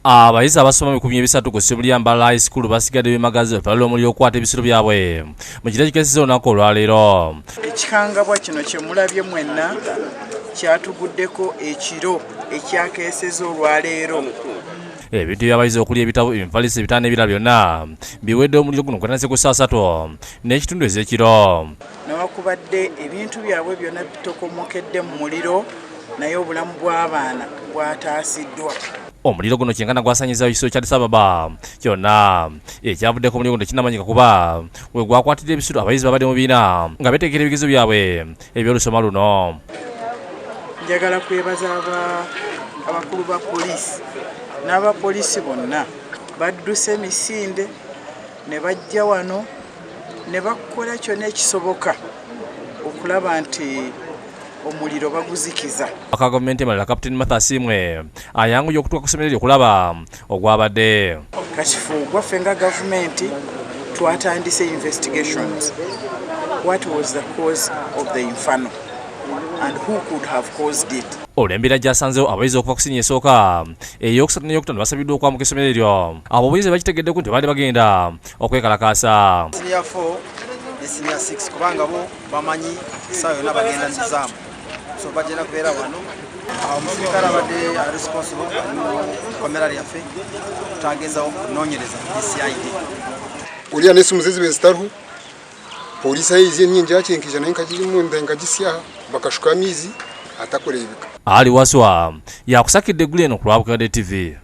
Abayizi abasoma 300 ku ssomero lya Mbarara High School basigadde bemagazi oluvannyuma lw'omuliro okukwata ebisulo byabwe mu kiro ekikeesezza olunaku olwaleero. Ekikangabwa kino kye mulabye mwenna kyatuguddeko ekiro ekyakeeseza olwaleero. Ebintu by'abayizi okuli ebitabo, emifaliso, ebitanda n'ebirala byonna biwedde omuliro guno gwatandise ku ssaawa 3:30 ez'ekiro. Newakubadde ebintu byabwe byonna bitokomokedde mu muliro, naye obulamu bw'abaana bwataasiddwa. Omuliro guno kyenkana gwasanyizaawo ekisulo kya Addis Ababa kyonna. Ekyavuddeko omuliro guno tekinnamanyika kuba we gwakwatidde ebisulo abayizi babadde mu bibiina nga beetegekera ebigezo byabwe eby'olusoma luno. Njagala kwebaza abakulu ba poliisi n'abapoliisi bonna badduse emisinde ne bajja wano ne bakola kyonna ekisoboka okulaba nti omuliro baguzikiza. Aka gavumenti emalala Captain Martha Asiimwe ayanguye okutuuka ku ssomero eryo okulaba ogwabadde. Kati ogwaffe nga gavumenti twatandise investigations. What was the cause of the inferno and who could have caused it? Olw'embeera gy'asanzewo abayizi okuva ku siniya esooka, eyokusatu n'eyokutaano basabiddwa okwamuka essomero eryo. Abo obuyizi bakitegeddeko nti baali bagenda okwekalakaasa. Siniya 4 ne siniya 6 kubanga bo bamanyi essaawa yonna bagenda nizaamu, so bagenda kubeera wano. Omusirikale abadde responsible ali mu kkomera lyaffe twagezaho okunoonyereza CID. Uriya n'esimu ze zibe zitariho, polisi ayizi enyingi yakinkiija naye nkagiri munda nkagisyaha bakashuka amaizi atakureebeka. Ali Waswa yakusakidde eggulu eno ku lwa Bukedde TV.